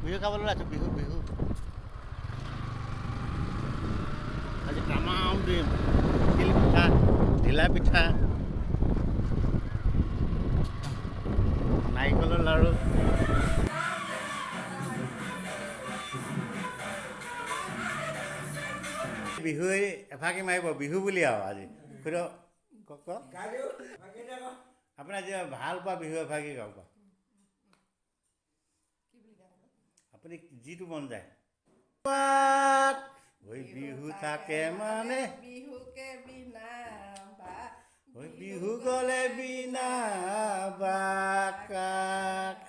বিহু খাবলৈ ওলাইছোঁ। বিহু বিহু আজি তামাম দিম। তিল পিঠা, ঢিলা পিঠা, নাৰিকলৰ লাড়ু। বিহু এফাকি মাৰিব বিহু বুলি আৰু আজি খুদ কওক। আপোনাৰ যে ভাল পোৱা বিহু এফাকি গাওক, আপুনি যিটো মন যায়। ঐ বিহু থাকে মানে ঐ বিহু গ'লে বিনা বাকাক।